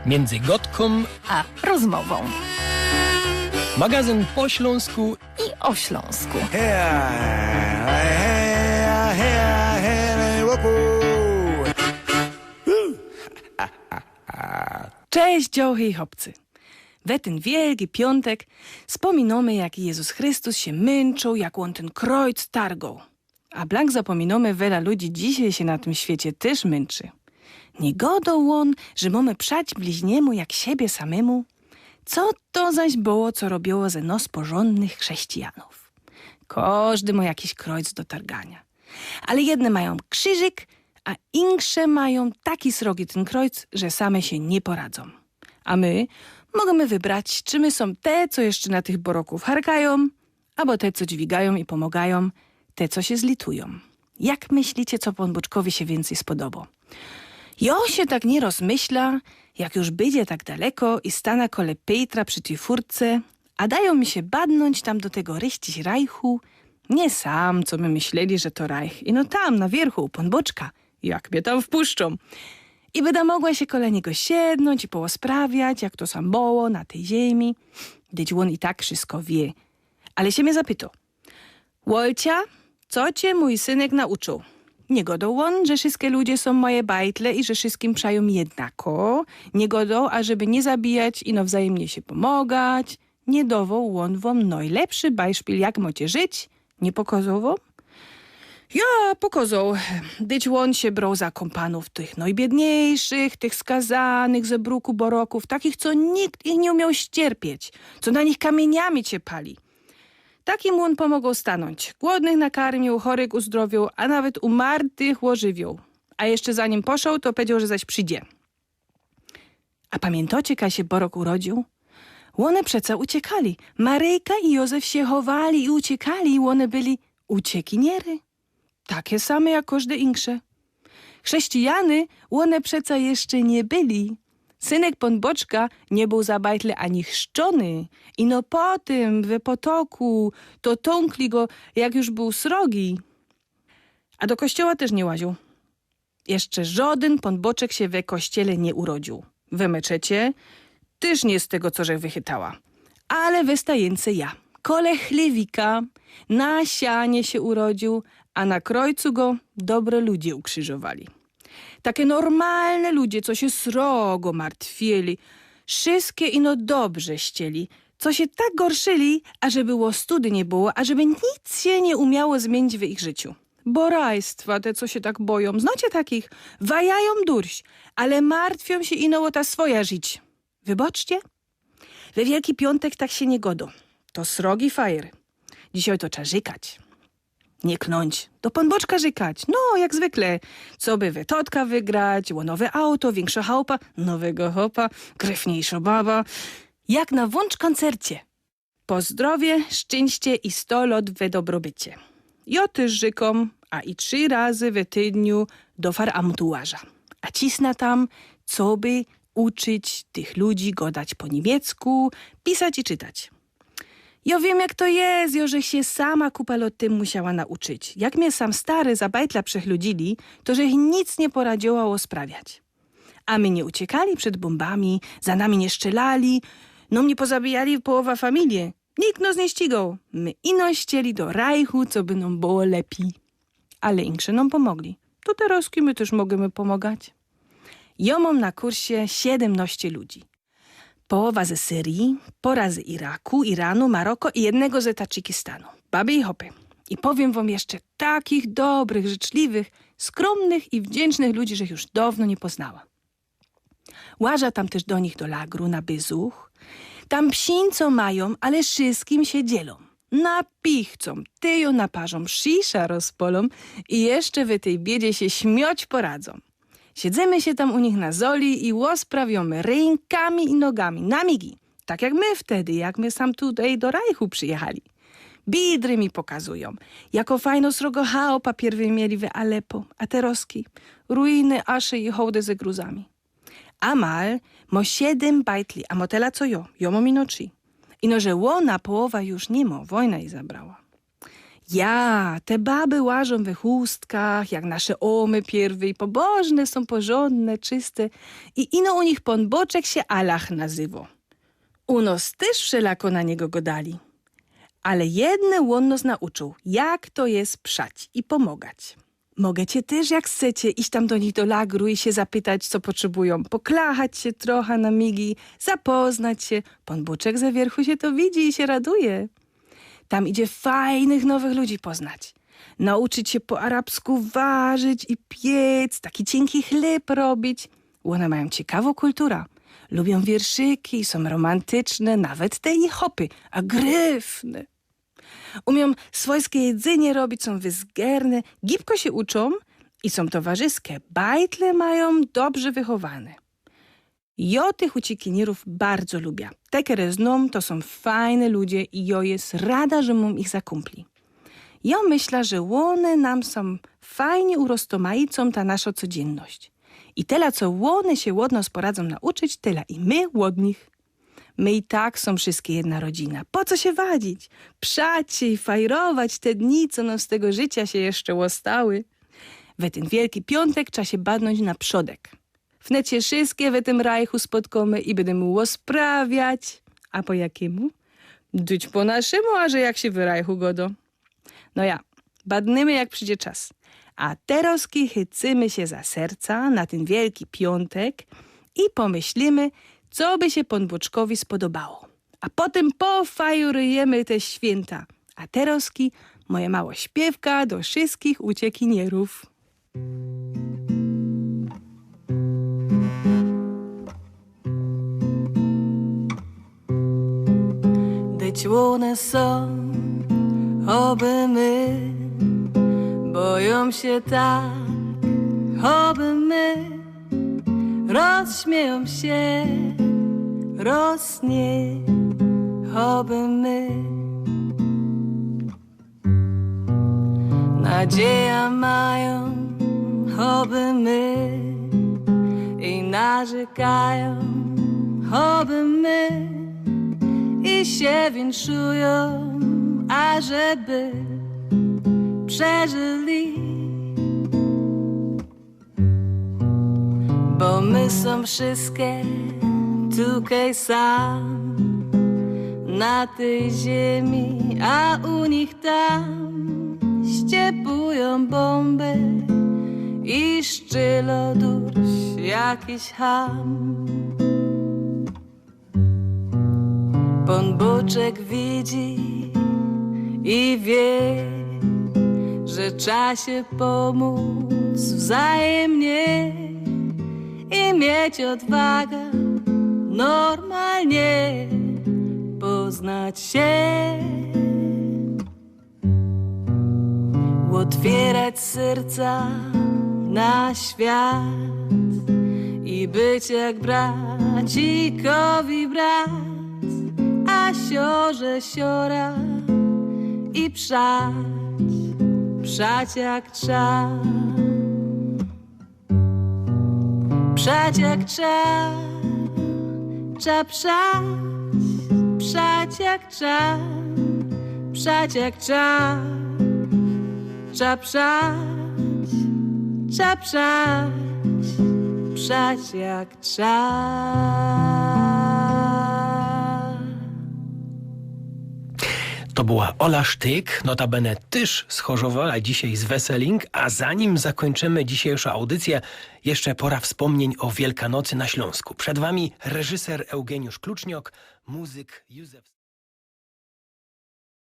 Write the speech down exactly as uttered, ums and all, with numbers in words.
Między gotką a rozmową. Magazyn po śląsku i o Śląsku. Cześć, dziołchy i chopcy. We tyn wielki piōntek spōminōmy, jak Jezus Chrystus sie mynczōł, jak ôn tyn krojc targoł. A blank zapōminōmy, wela ludzi dzisiej sie na tym świecie tyż mynczy. Niy godoł ôn, że mōmy przać bliźniemu jak siebie samymu? Co to zaś było, co robiyło ze nos porzōndnych chrześcijanōw? Kożdy mŏ jakiś krojc do targania. Ale jedne majōm krziżyk, a insze majōm taki srogi tyn krojc, że same sie niy poradzōm. A my możymy wybrać, czy my sōm te, co jeszcze na tych borokōw harkajōm, abo te, co dźwigajōm i pōmŏgajōm, te, co sie zlitujōm. Jak myślicie, co Pōnbōczkowi sie wiyncyj spodobo? Jŏ sie tak niyroz myśla, jak już bydzie tak daleko i stana kole Pejtra przi tyj furtce, a dajōm mi sie badnōńć tam do tego rychciś rajchu. Niy sam, co my myśleli, że to rajch, ino tam, na wiyrchu, u Pōnbōczka, jak mie tam wpuszczōm. I byda mogła sie kole niego siednōńć i połosprawiać, jak to sam było na tyj ziymi, dyć ôn i tak wszysko wiy. Ale sie mie zapyto: „Ôjcze, co cie mōj synek nauczōł?” Niy godoł ôn, że wszyske ludzie sōm moje bajtle i że wszyskim przajōm jednako. Niy godoł, ażeby niy zabijać i nŏwzajymnie sie pōmŏgać. Niy dowoł ôn wōm nojlepszy bajszpil, jak mŏcie żyć. Niy pokozoł wōm? Ja, pokozoł. Dyć ôn sie broł za kōmpanōw tych nojbiedniejszych, tych skazanych ze bruku borokōw, takich, co nikt ich niy umioł ścierpieć, co na nich kamiyniami ciepali. Takim ôn pōmogoł stanōńć. Głodnych nakarmioł, chorych uzdrowioł, a nawet umartych ôżywioł. A jeszcze zanim poszoł, to pedzioł, że zaś przidzie. A pamiyntŏcie, kaj sie borok urodziył? Ône przeca uciekali. Maryjka i Jōzef sie chowali i uciekali, i ône byli uciekiniery. Take same jak kożde insze. Chrześcijany ône przeca jeszcze niy byli. Synek Pōnbōczka niy bōł za bajtle ani chrzczōny. Ino potym, we potoku, to tōnkli go, jak już bōł srogi. A do kościoła tyż niy łaził. Jeszcze żŏdyn Pōnbōczek sie we kościele niy urodziył. We meczecie tyż niy z tego, co żech wychytała. Ale we stajynce ja, kole chlywika, na sianie sie urodziył, a na krojcu go dobre ludzie ukrziżowali. Take normalne ludzie, co sie srogo martwiyli, wszyske ino dobrze ścieli, co sie tak gorszyli, ażeby ôstudy niy było, ażeby nic sie niy umioło zmiyńć we ich życiu. Borajstwa te, co sie tak bojōm. Znŏcie takich? Wajajōm durś, ale martwiōm sie ino ô ta swoja żić. Wyboczcie? We Wielki Piōntek tak sie niy godo. To srogi fajer. Dzisiej to trza rzykać. Niy klnōńć. Do Pōnbōczka rzykać. No, jak zwykle. Co by we Totka wygrać, ô nowe auto, wiynkszo chałupa, nowego chopa, gryfniejszo baba. Jak na włōnczkōncercie. Pozdrowie, szczyńście i sto lŏt we dobrobycie. Jŏ tyż rzykōm, a i trzi razy we tydniu do faramtu łaża. A cisna tam, coby uczyć tych ludzi godać po niymiecku, pisać i czytać. Jŏ wiym, jak to je, jŏ żech sie sama kupa lŏt tym musiała nauczyć. Jak mie sam stary za bajtla przechludziyli, to żech nic niy poradziyła ôsprawiać. A my niy uciekali przed bōmbami, za nami niy szczelali, nōm niy pozabijali połowa familie. Nikt nŏs niy ścigoł. My ino ścieli do rajchu, coby nōm było lepij. Ale inkrze nōm pōmogli. To terŏzki my tyż możymy pōmogać. Jŏ mōm na kursie siedymnŏście ludzi. Połowa ze Syryji, pora z Iraku, Iranu, Maroko i jednego ze Tadżikistanu. Baby i chopy. I powiym wōm jeszcze takich dobrych, życzliwych, skrōmnych i wdziyncznych ludzi, żech już dŏwno niy poznała. Łaża tam tyż do nich do lagru na byzuch. Tam psińco majōm, ale wszyskim sie dzielōm. Napichcōm, tyjo naparzōm, szisza rozpolōm i jeszcze we tyj biedzie sie śmioć poradzōm. Siedzymy sie tam u nich na zoli i ôsprawiōmy rynkami i nogami, na migi. Tak jak my wtedy, jak my sam tutaj do rajchu przijechali. Bidry mi pokazujōm, jako fajno srogo chałupa pierwyj mieli we Alepo, a terŏzki ruiny, asze i hołdy ze gruzami. Amal mŏ siedym bajtli, a motela co jŏ, jŏ mōm ino trzi. Ino że ôna połowa już niy mŏ, wojna ji zabrała. Ja, te baby łażōm we chustkach, jak nasze ômy piyrwyj, pobożne sōm, porzōndne, czyste. I ino u nich Pōn Bōczek sie Alach nazywo. U nos tyż wszelako na niego godali. Ale jedne ôn nos nauczōł, jak to je przać i pōmogać. Mogecie tyż, jak chcecie, iś tam do nich do lagru i sie zapytać, co potrzebujōm. Poklachać sie trocha na migi, zapoznać sie. Pōn Bōczek ze wiyrchu sie to widzi i sie raduje. Tam idzie fajnych nowych ludzi poznać. Nauczyć sie po arabsku warzyć i piec, taki ciynki chlyb robić. Ône majōm ciykawõ kultura. Lubiōm wierszyki, sōm romantyczne, nawet te ich hopy, a gryfne. Umiōm swojske jedzynie robić, sōm wyzgerne, gibko sie uczōm i sōm towarzyske. Bajtle majōm dobrze wychowane. Jo tych uciekinierōw bardzo lubia. Te, kere znōm, to sōm fajne ludzie i jo je rada, że mōm ich za kumpli. Jo myśla, że ône nam sōm fajnie uroztomajicōm ta naszo codziynność. I tela, co ône sie ôd nos poradzōm nauczyć, tela i my ôd nich. My i tak sōm wszyjske jedna rodzina. Po co sie wadzić? Przać sie i fajrować te dni, co nōm z tego życia sie jeszcze ôstały. We tyn Wielki Piōntek trza sie badnōńć na przodek. Wnet sie wszyjske we tym rajchu spotkōmy i bydymy ôsprawiać. A po jakimu? Dyć po naszymu, a że jak sie w rajchu godo. No ja, badnymy, jak przidzie czas. A terozki chycymy sie za serca na tyn Wielki Piōntek i pōmyślimy, co by sie Pōn Bōczkowi spodobało. A potym pofajrujymy te świynta. A terozki moja mało śpiywka do wszyjskich uciekinierōw. Dyć ône sōm, choby my, bojōm sie tak, choby my, rozśmiejōm sie, roz nie, choby my. Nadzieja majōm, choby my, i narzekajōm, choby my, i sie winszujōm, ażeby przeżyli. Bo my sōm wszyjske tukej sam na tyj ziymi, a u nich tam ściepujōm bōmby i szczylodurś jakiś cham. Pōn Bōczek widzi i wiy, że trza sie pōmōc wzajymnie i mieć ôdwaga normalnie poznać sie. Ôtwierać serca na świat i być jak bracikowi brat, a siorze siora i przać, przać jak trza. Przać jak trza, trza przać, przać jak trza, przać jak trza, trza przać, trza przać, przać jak trza. To była Ola Sztyk, notabene tyż z Chorzowa, a dzisiej z Weselink, a zanim zakończymy dzisiejszą audycję, jeszcze pora wspomnień o Wielkanocy na Śląsku. Przed wami reżyser Eugeniusz Kluczniok, muzyk Józef